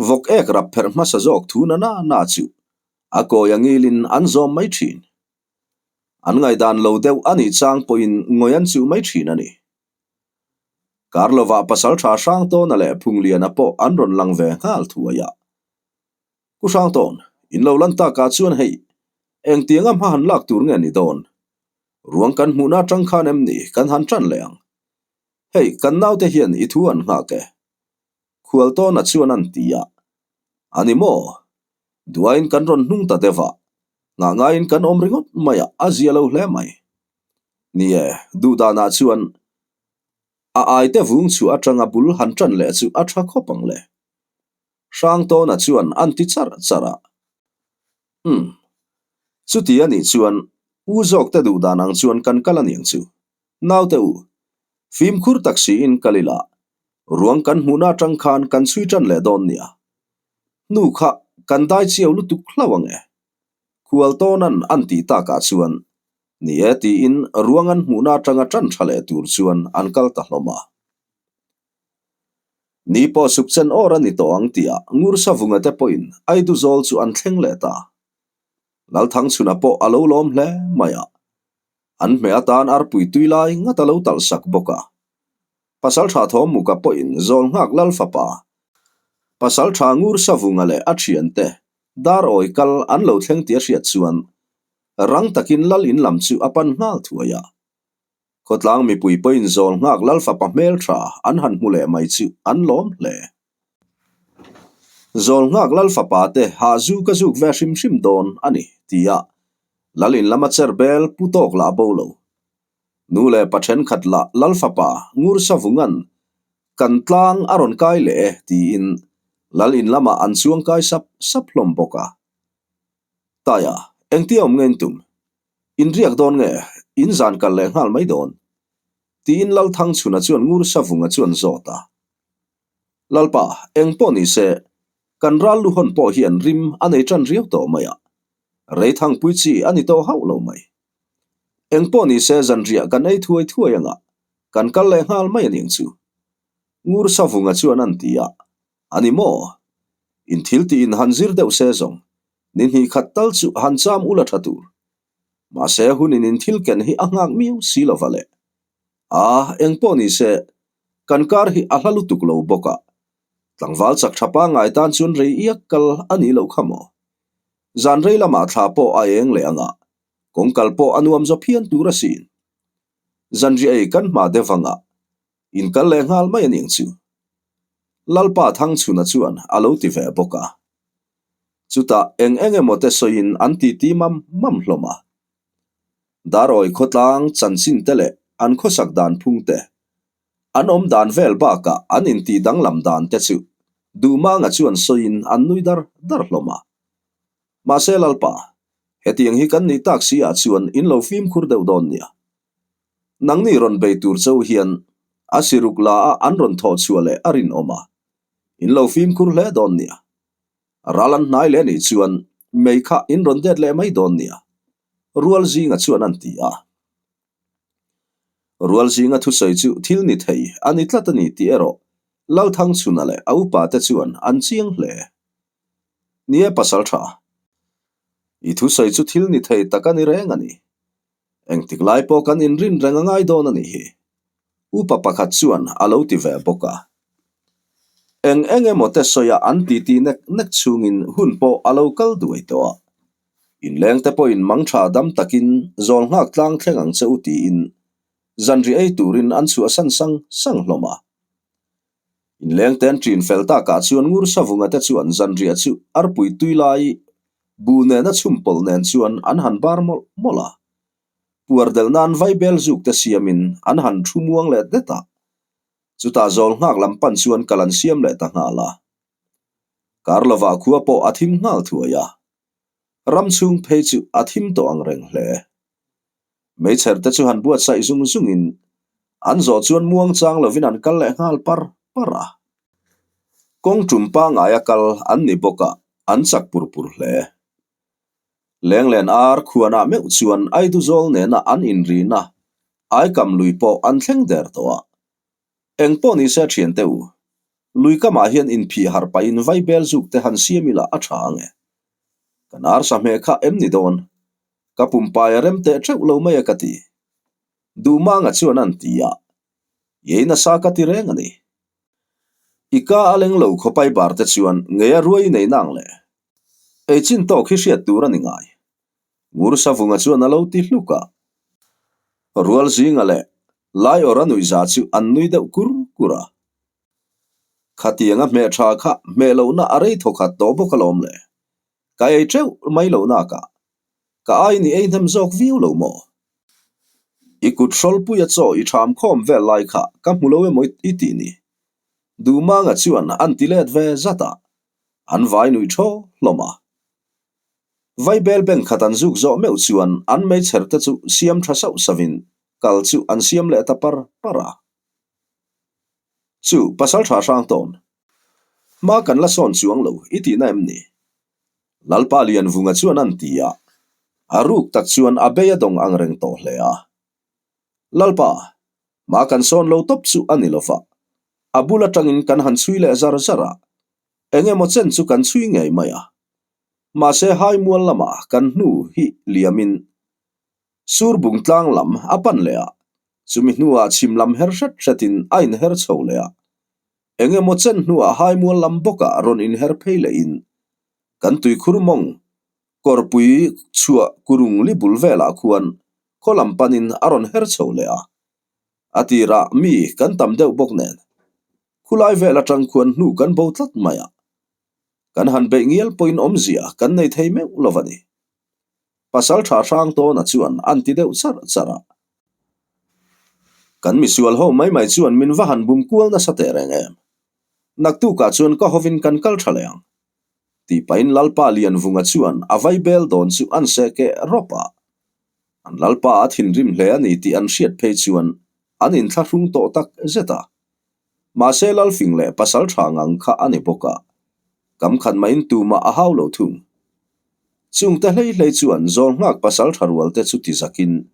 vawk ek rap pherh hmasa zawk thu na na na chu a kawi a ngilin an zawm mai thin. An ngaihdan lo deuh a nih chang pawhin ngawi an chuh mai thin a ni. Kar lovah pasaltha Hrangtawna leh Phungliana pawh an rawn lang ve nghal thuai a. Ku Hrangtawn, in lo lan takah chuan hei, engtianga hma han lak tur nge ni dawn? Ruang kan hmuhna atang khan em ni kan han tan leh ang? Hei, kan naute hian i thu an nghak e. Khualtawna chuan an ti a. A ni maw? Duain kan rawn hnung ta deuh a, nghah ngaiin kan awm ringawt mai a, a zia lo hle mai. Ni e, duhdanah chuan a aite vung chhuah atanga bul han tan leh chu a tha khawp ang le. Hrangtawna chuan an ti char char a. Umm. Chuti a nih chuan u zawkte duh dan ang chuan kan kal a niang chu. Naute u, fimkhur tak siin kal ila. Ruang kan hmuhna atang khan kan chhui tan leh dawn nia. Hnu kha kan dai chiau lutuk hlauh ang e. Khualtawnan an tih takah chuan ni e tiin ruang an hmuhna atanga tan tha leh tur chuan an kal ta hlawm a. Ni pawh suk chen awr a ni tawh ang tihah Ngursavunga te pawhin Aiduzawl chu an thleng leh ta. Lalthangchhuna pawh a lo lawm hle mai a. An hmeh atan arpui tui lai ngat a lo talh sak bawk a. Pasaltha Thawmmuka pawhin zawl nghak lal fapa Pasaltha Ngursavunga leh a thiante dar awi kal an lo thleng tih a hriat chuan rang takin lal in lam chu a pan nghal thuai a. Khawtlang mipui pawhin zawl nghak lal fapa hmeltha an han hmu leh mai chu an lawm hle. Zawl nghak lal fapa te hah zu ka zuk ve hrim hrim dawn a ni, tia lal in lama cher bel pu tawk lah bo lo. Nu leh pa thenkhat lah lal fapa ngur savungan kan tlang a rawn kai leh e tiin lal in lamah an chuang kai sap sap hlawm bawk a. Taia, engtia awm nge in tum? In riak dawn nge? In zan kal leh nghal mai dawn? Tiin Lal Thangchhuna chuan ngur savunga chuan zawt a. Lalpa, eng pawh ni se, kan ral lu hawn pawh hian rim a nei tan riau tawh mai a, rei thangpui chi a ni tawh hauh lo mai. Eng pawh ni se zanriah kan ei thuai thuai anga kan kal leh nghal mai aniang chu. Ngur Savunga chuan an ti a, A ni maw? In thil tih in han zir deuh se zawng, ni hnih khat tal chu han cham ula tha tur. Mahse hunin in thil ken hi a nghak miau si lova le. A, eng pawh ni se, kan kar hi a hla lutuk lo bawk a. Tlangval chak tha pangngai tan chuan rei iak kal a nih loh kha maw? Zan rei lamah thla pawh a eng leh ang a, kawng kal pawh a nuam zaw phian tur asin. Zanriah ei kan hma deuh ang a, in kal leh nghal mai aniang chu. Lalpa Thangchhuna chuan a lo ti ve bawk a. Chutah eng eng emaw te sawiin an titi mam mam hlawm a. Darawi khawtlang chanchin te leh an khawsak dan phung te, an awm dan vel bakah an intih danglam dan te chu Duhmanga chuan sawiin an nui dar dar hlawm a. Mahse Lalpa, hetiang hi kan nih tak si ah chuan in lo fimkhur deuh dawn nia. Nangni rawn bei tur cho hian a siruk la a an rawn thawh chhuah leh a rinawm a, in lo fimkhur hle dawn nia. Ral an hnai leh nih chuan mei kha in rawn det leh mai dawn nia, Rual zinga chuan an ti a. Rual zinga thusawi chu thil ni thei a ni tlat a ni tih erawh Lalthangchhuna leh a upa te chuan an chiang hle. Ni e pasal tha, i thusawi chu thil ni thei tak a ni reng a ni. Engtik lai pawh kan inrin reng a ngai dawn a nih hi. Upa pakhat chuan a lo ti ve bawk a. Eng eng emaw te sawiah an titi nek nek chungin hun pawh a lo kal duai tawh a. Inleng te pawhin mang tha dam takin zawl nghak tlang thleng ang che u tiin zanriah ei turin an chhuahsan sang sang hlawm a. Inleng te an ṭin fel takah chuan ngur savunga te chuan zanriah chu arpui tui lai bu nena chhum pawlh nen chuan an han bar mawlh mawlh a. Puar delh nan vaibel zuk te siamin an han thu muang leh det a. Chutah zawl nghak lam pan chuan kal an siam leh ta nghal a. Kar lovah khua pawh a thim nghal thuai a. Ram chhung phei chu a thim tawh ang reng hle. Meichher te chu han buatsaih zung zungin an zawh chuan muang chang lovin an kal leh nghal par par a. Kawng tum pangaia kal an ni bawk a, an chak pur pur hle. Lenglen ar khuanah meuh chuan Aiduzawl nena an inrina Aikam lui pawh an thleng der tawh a. Eng pawh ni se thiante u, lui kamah hian inphih harh pahin vaibel zuk te han siam ila a tha ang e. Kan arsa hmeh kha em ni dawn? Ka pumpai a rem teh teuh lo mai a ka ti. Duhmanga chuan an ti a, Iei nasa ka ti reng a ni. I ka a leng lo khawpai bar te chuan ngei a ruai nei nang le. Ei chin tawk hi hriat tur a ni ngai. Ngur Savunga chuan a lo ti hluk a. Rual zinga leh Laiawra nuihza chu an nui deuh kur kur a. Khatianga hmeh tha kha hmeh lohna a rei thawkhat tawh bawk alawm le. Ka ei teuh mai lo nakah. Ka ai ni ei hnem zawk viau lo maw? I kut hrawlpuia chaw i ṭham khawm vel lai kha ka hmu lo emaw i tih ni? Duhmanga chuan an ti let ve zat a, an vai nuih ṭhaw hlawm a. Vaibel bank khat an zuk zawh meuh chuan an meichher te chu siam ṭha sauh sauhin kal chu an siam leh ta par par a. Chu, Pasalṭha Hrangtawn, hma kan la sawn chuang lo i tihna em ni? Lalpa Lianvunga chuan an ti a, a ruk tak chuan a bei a dawng ang reng tawh hle a. Lalpa, hma kan sawn lo tawp chu a ni lo va, a bul atangin kan han chhui leh zar zar a, eng emaw chen chu kan chhui ngei mai a. Mahse Haimual lamah kan hnu hi liamin Surbung tlang lam a pan leh a, chumi hnuah chhim lam her hret hretin a inher chho leh a. Eng emaw chen hnuah Haimual lam bawkah rawn inher phei lehin kan tuikhur mawng kawrpui chhuah kurung li bul velah khuan khaw lam panin a rawn her chho leh a. A tirah mi kan tam deuh bawk nen khulai vel atang khuan hnu kan bo tlat mai a. Kan han beih ngial pawhin awmzia kan nei thei meuh lo a ni. Pasal tha hrang tawna chuan an ti deuh char char a. Kan misual ho mai mai chuan min va han bum kual nasa teh reng em. Naktukah chuan ka hovin kan kal tha leh ang. Tih pahin Lalpa Lianvunga chuan a vai bel dawn chu an seh keh rawp a. An Lalpa a thinrim hle a ni tih an hriat phei chuan an inthlahrung tawh tak zet a. Mahse Lalfing leh pasal tha ngang kha a ni bawk a, kam khat maiin tumah a hau lo thung. Chungte hlei hlei chuan zawl nghak pasal tha rual te chu ti zakin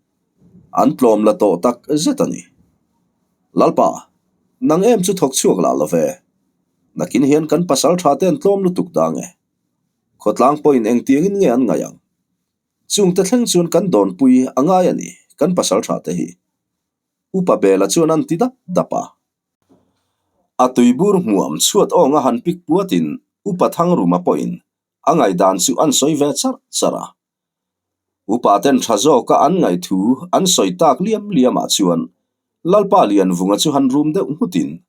an tlawm la tawh tak zet a ni. Lalpa, nang em chu thawk chhuak lah lo ve. Nakin hian kan pasal tha te an tlawm lutuk dang e. Khawtlang pawhin engtiangin nge an ngaih ang? Chungte thleng chuan kan dawnpui a ngai a ni, kan pasal tha te hi. Upa Bela chuan an ti dap dap a. A tuibur hmuam chhuat awnga han pik puatin Upa Thangruma pawhin a ngaihdan chu an sawi ve char char a. Upa ten tha zawka an ngaihthu an sawi tak liam liamah chuan Lalpa Lianvunga chu han rum deuh nghutin,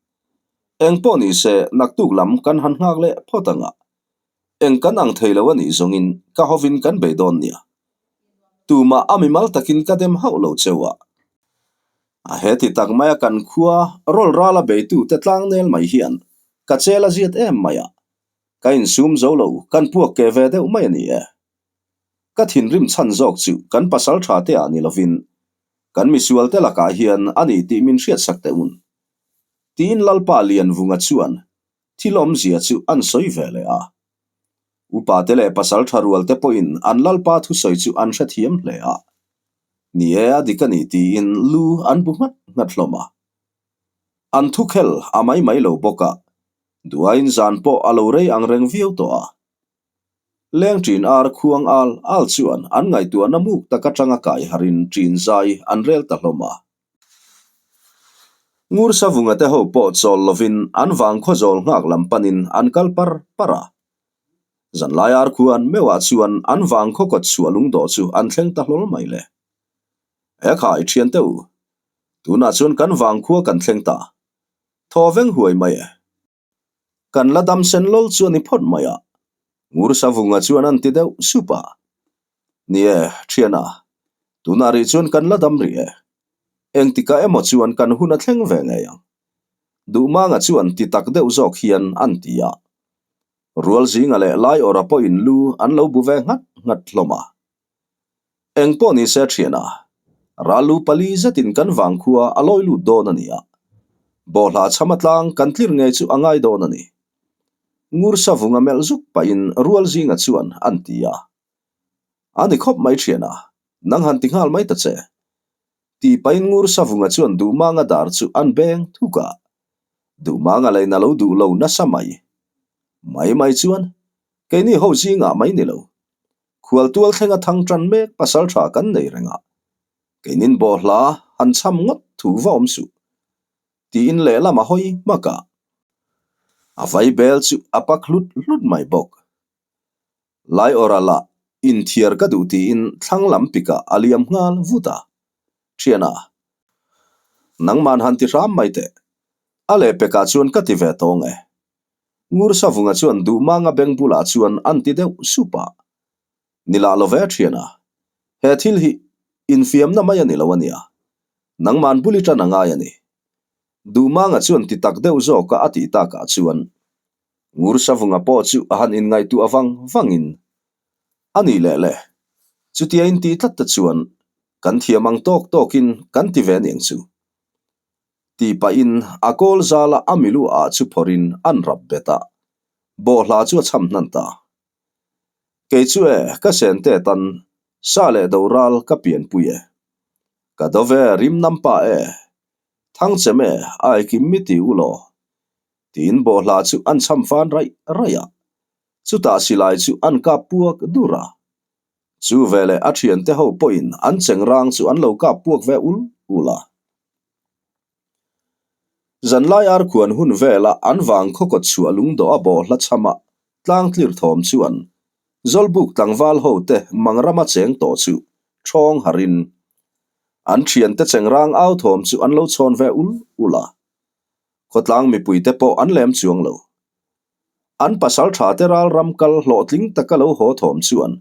Eng pawh ni se naktuk lam kan han nghak leh phawt ang a, eng kan ang thei lo a nih zawngin ka hovin kan bei dawn nia. Tumah a mimal takin ka dem hauh lo cheu a. A heti tak maia kan khua rawl rala beitute tlangnel mai hian ka chel a ziat em mai a, ka insum zo lo kan puak ke ve deuh mai a ni e. Ka thinrim chhan zawk chu kan pasal tha te ah ni lovin kan misual te lakah hian a ni tih min hriatsak teh un. Tiin Lalpa Lianvunga chuan thil awmzia chu an sawi ve leh a. Upa te leh pasal tha rual te pawhin an Lalpa thusawi chu an hrethiam hle a. Ni e, a dik a ni tiin lu an bu nghat nghat hlawm a. An thukhel a mai mai lo bawk a, duain zan pawh a lo rei ang reng viau tawh a. Leng ṭin ar khuang al al chuan an ngaihtuahna muk tak aṭanga kai harin ṭin zai an rel ta hlawm a. Ngur Savunga te ho pawh chawl lovin an vangkhaw zawl nghak lam panin an kal par par a. Zanlai ar khuan meuhah chuan an vangkhaw kawt chhuah lungdawh chu an thleng ta hlawl mai le. Ekhai thiante u, tunah chuan kan vangkhua kan thleng ta. Thaw veng huai mai e. Kan la dam sen lawl chu a ni phawt mai a, Ngur Savunga chuan an ti deuh sup a. Ni e, thiana, tunah rih chuan kan la dam rih e. Engtikah emaw chuan kan hun a thleng ve ngei ang. Duhmanga chuan ti tak deuh zawk hian an ti a. Rual zinga leh Laiawrha pawhin lu an lo bu ve nghat nghat hlawm a. Eng pawh ni se thiana, Ralu pali zetin kan vangkhua a lawi lut dawn a ni a, bawhhla chham atlang kan tlir ngei chu a ngai dawn a ni. Ngur savunga melh zuk pahin rual zinga chuan an ti a. A ni khawp mai thiana, nang han ti nghal mai ta che. Tih pahin ngur savunga chuan duhmanga dar chu an beng thuk a. Duhmanga leina lo duh lo nasa mai. Mai mai chuan, keini ho zingah mai ni lo. Khualtual thlenga thang tan mek pasal tha kan nei reng a, keinin bawhhla han chham ngawt thu va awm suh, tiin lehlam a hawi hmak a. A vai bel chu a pak hlut hlut mai bawk. Laiawrha lah inthiar ka duh tiin thlang lam pikah a liam nghal vut a, Thiana, nangman han ti hram mai teh, a lehpekah chuan ka ti ve tawng e. Ngur Savunga chuan Duhmanga beng bulah chuan an ti deuh sup a. Ni lah lo ve thian a, he thil hi infiamna mai a ni lo a nia, nangman bul i tan a ngai a ni. Duhmanga chuan ti tak deuh zawka a tih takah chuan Ngur Savunga pawh chu a han inngaihtuah vang vangin, A nih leh le, chutia in tih tlat te chuan kan thiam ang tawk tawkin kan ti ve aniang chu. Tih pahin a kawl zala a milu ah chu phawrhin an rap bet a, bawhhla chu a chham hnan ta. Kei chu e, ka sen te tan sa leh do ral ka pianpui e. Ka do ve rim nam pa e, thang chem e, ai kim mi ti u law. Tiin bawhhla chu an chham fan raih raih a, chutah silai chu an kap puak dur a. Chu veleh a thiante ho pawhin an chengrang chu an lo kap puak ve ul ul a. Zanlai arkhuan hun vela an vang khawkawt chhuah lungdawh a bawhhla chhama tlang tlir thawm chuan Zawlbuk tlangval ho te mangrama cheng tawh chu ṭhawng harin an thiante chengrang au thawm chu an lo chhawn ve ul ul a. Khawtlang mipuite pawh an lem chuang lo. An pasal tha te ral ram kal hlawhtling taka lo haw thawm chuan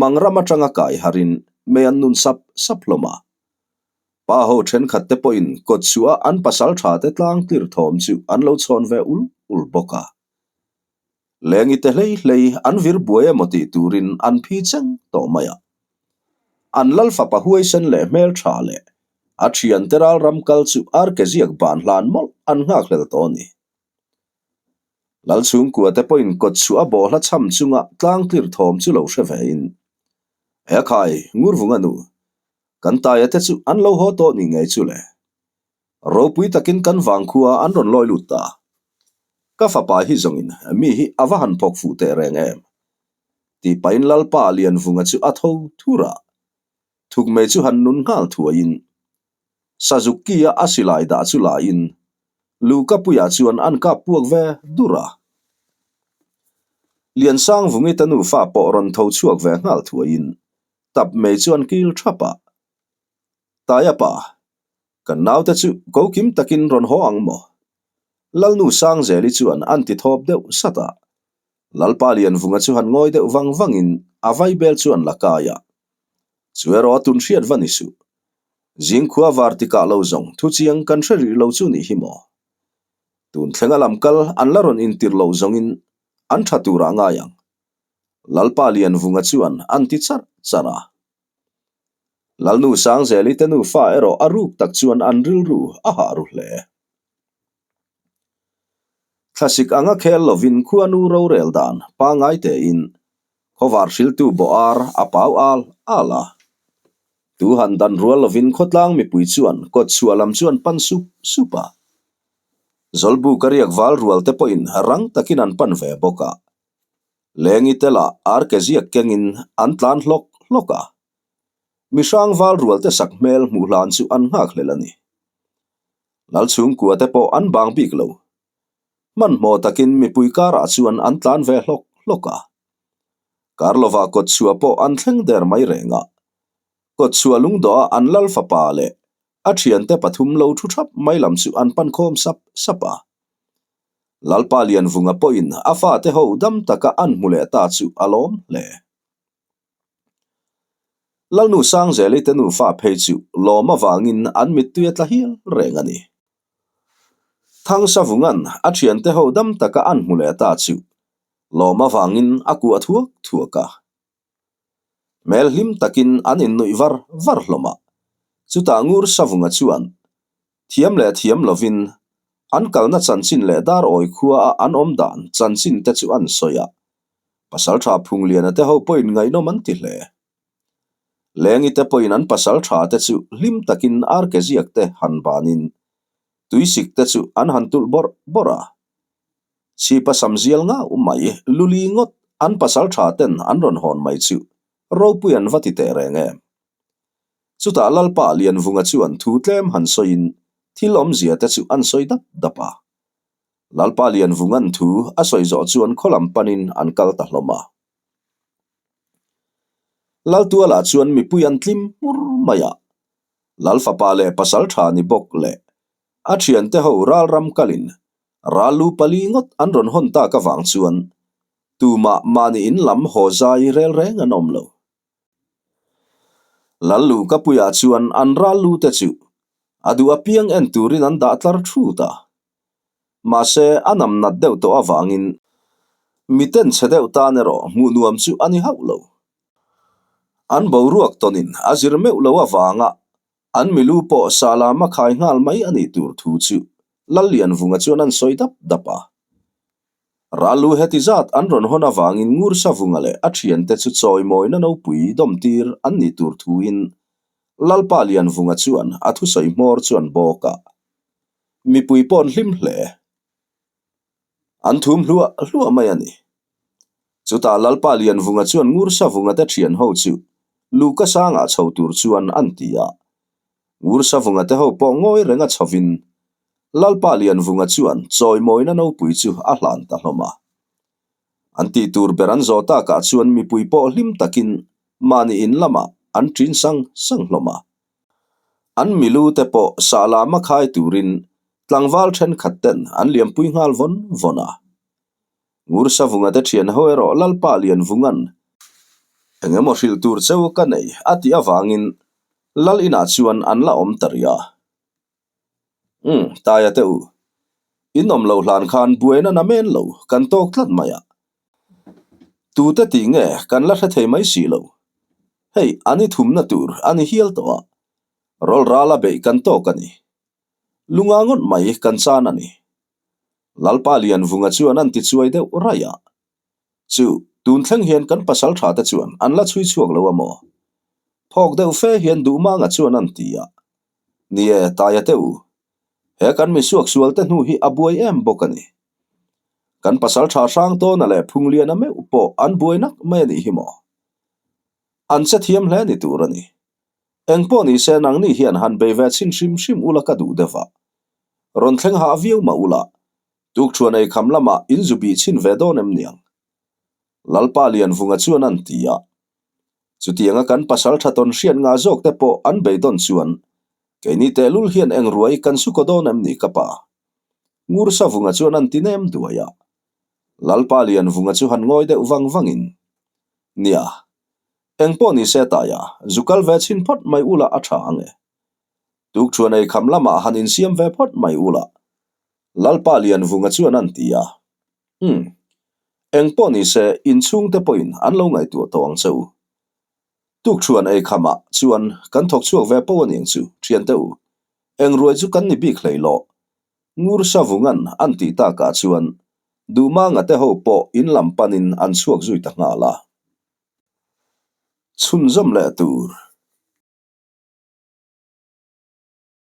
mangram atanga kai harin mei an nun sap sap hlawm a. Pa ho thenkhat te pawhin kawt chhuah an pasal tha te tlang tlir thawm chu an lo chhawn ve ul ul bawk a. Lengi te hlei hlei an vir buai emaw tih turin an phi cheng tawh mai a. An lal fapa huaisen leh hmel tha leh a thiante ral ram kal chu arke ziak ban hlan mawlh an nghakhlel tawh a ni. Lal chhungkua te pawhin kawt chhuah a bawhhla chham chunga tlang tlir thawm chu lo hre vein, He khai, Ngurvunga nu, kan taia te chu an lo haw tawh ni ngei chu le. Ropui takin kan vangkhua an rawn lawi lut ta. Ka fapa hi zawngin mi hi a va han phawk fuh teh reng em? Tih pahin Lalpa Lianvunga chu a tho thur a, thukmei chu han nun nghal thuaiin Sazuk-ki-a a silai dah chu laiin Luhkapuiah chuan an kap puak ve dur a. Liansangvungi te nufa pawh rawn tho chhuak ve nghal thuaiin tap mei chu an kil thap a. Taia pa, kan naute chu ko kim takin rawn haw ang maw? Lalnu Sangzeli chuan an ti thawp deuh sat a. Lalpa Lianvunga chu han ngawi deuh vang vangin a vaibel chu an la kai a. Chu erawh a tun hriat va ni suh. Zingkhua var tikah lo zawng thu chiang kan hre rih lo chu nih hi maw? Tun thlenga lam kal an la rawn intir lo zawngin an tha turah ngai ang. Lalpa Lianvunga chuan an ti charh charh a. Lalnu Sangzeli te nufa erawh a ruk tak chuan an rilru a hah ru hle. Thlasik anga khel lovin khuanu rorel dan pangngai tein khawvar hriltu bawh ar a pau al al a. Tu han dan rual lovin khawtlang mipui chuan kawt chhuah lam chuan pan sup sup a. Zawlbuk a riak val rual te pawhin rang takin an pan ve bawk a. Lengi te lah arke ziak kengin an tlan hlawk hlawk a. Mihrang val rual te sak hmel hmuh hlan chu an nghak hlel a ni. Lal chhungkua te pawh an bang bik lo. Hmanhmawh takin mipui karah chuan an tlan ve hlawk hlawk a. Karlova kawtchhuah pawh an thleng der mai reng a. Kawtchhuah lungdawha an lal fapa leh a thiante pathum lo thu thap mai lam chu an pan khawm sap sap a. Lalpa Lianvunga pawhin a fate ho dam taka an hmu leh ta chu a lawm hle. Lalnu Sangzeli te nufa phei chu lawm avangin an mittui a tla hial reng a ni. Thangsavunga'n a thiante ho dam taka an hmu leh ta chu lawm avangin a kuah thuak thuak a. Hmel hlim takin an innuih var var hlawm a, chutah Ngur Savunga chuan thiam leh thiam lovin an kalna chanchin leh dar awi khua a an awm dan chanchin te chu an sawi a, Pasaltha Phungliana te ho pawhin ngaihnawm an ti hle. Lengi te pawhin an pasaltha te chu hlim takin arke ziak te han banin tuisik te chu an han tulh bawrh bawrh a. Chhipa sam zial ngau mai luli ngawt an pasaltha ten an rawn hawn mai chu ropui an va ti teh reng em. Chutah Lalpa Lianvunga chuan thu tlem han sawiin thil awmzia te chu an sawi dap dap a. Lalpa Lianvunga'n thu a sawi zawh chuan khaw lam panin an kal ta hlawm a. Laltualah chuan mipui an tlim hmur mai a, Lal fapa leh pasal tha ni bawk leh a thiante ho ral ram kalin ral lu pali ngawt an rawn hawn tak avang chuan tumah mahni in lam haw zai rel reng an awm lo. Lal lu ka puiah chuan an ral lu te chu a duh apiang en turin an dah tlar thut a. Mahse, a nam nat deuh tawh avangin miten chhe deuh tan erawh hmuh nuam chu a ni hauh lo. An boruak tawnin a zir meuh lo avanga. An milu pawh Salama khai nghal mai a nih tur thu chu Lallianvunga chuan an sawi dap dap a. Rallu heti zat an rawn hawn avangin Ngursavunga leh a thiante chu chawimawina nopui dawmtir an nih tur thuin Lalpa Lianvunga chuan a thusawi hmawr chuan bawk a. Mipui paw'n hlim hle. An thum hluah hluah mai a ni. Chutah Lalpa Lianvunga chuan Ngursavunga te thian ho chu Luhka sangah chho tur chuan an ti a. Ngursavunga te ho pawh ngawi renga chhovin Lalpa Lianvunga chuan chawimawina nopui chu a hlan ta hlawm a. An tih tur ber an zawh takah chuan mipui pawh hlim takin mahni in lamah an ṭin sang sang hlawm a. An milu te pawh sahlam a khai turin tlangval thenkhat ten an liampui nghal vawn vawn a. Ngursavunga te thian ho erawh Lalpa Lianvunga'n eng emaw hrilh tur cheu ka nei a tih avangin Lal inah chuan an la awm ta rih a. Umm, Taia te u, in awm loh hlan khan buaina na men lo kan tawk tlat mai a. Tute tih nge kan la hre thei mai si lo. Hei, an i thumna tur a ni hial tawh a, rawl rala beih kan tawk a ni. Lunga ngawt mai kan chan a ni. Lalpa Lianvunga chuan an ti chuai deuh raih a. Chu, tun thleng hian kan pasal tha te chuan an la chhui chhuak lo a maw? Phawk deuh fe hian Duhmanga chuan an ti a. Ni e, Taia te u. He kan misuak sual te hnu hi a buai em bawk a ni. Kan pasal tha hrang tawna leh Phungliana meuh pawh an buai nak mai a nih hi maw? An che thiam hle ni tur a ni. Eng pawh ni se nangni hian han bei ve chhin hrim hrim ula ka duh deuh a. Rawn thleng hah viau mah ula, tukṭhuan ei kham lamah in zu bih chhin ve dawn em niang? Lalpa Lianvunga chuan an ti a. Chutianga kan pasal tha tawn hriat ngah zawk te pawh an beidawn chuan keini tehlul hian eng ruai kan su kaw dawn em ni ka pa? Ngursavunga chuan an ti nem duai a. Lalpa Lianvunga chu han ngawi deuh vang vangin, Nia, eng pawh ni se taia, zu kal ve chhin phawt mai ula a tha ang e. Tukṭhuan ei kham lamah han insiam ve phawt mai ula. Lalpa Lianvunga chuan an ti a. Umm. Eng pawh ni se, inchhungte pawhin an lo ngaihtuah tawh ang che u. Tukṭhuan ei khamah chuan kan thawk chhuak ve poh a niang chu, ṭhiante u. Eng ruai chu kan ni bik hlei lawh. Ngur Savunga'n an tih takah chuan Duhmanga te ho pawh in lam panin an chhuak zui ta nghal a. Chhunzawm leh tur.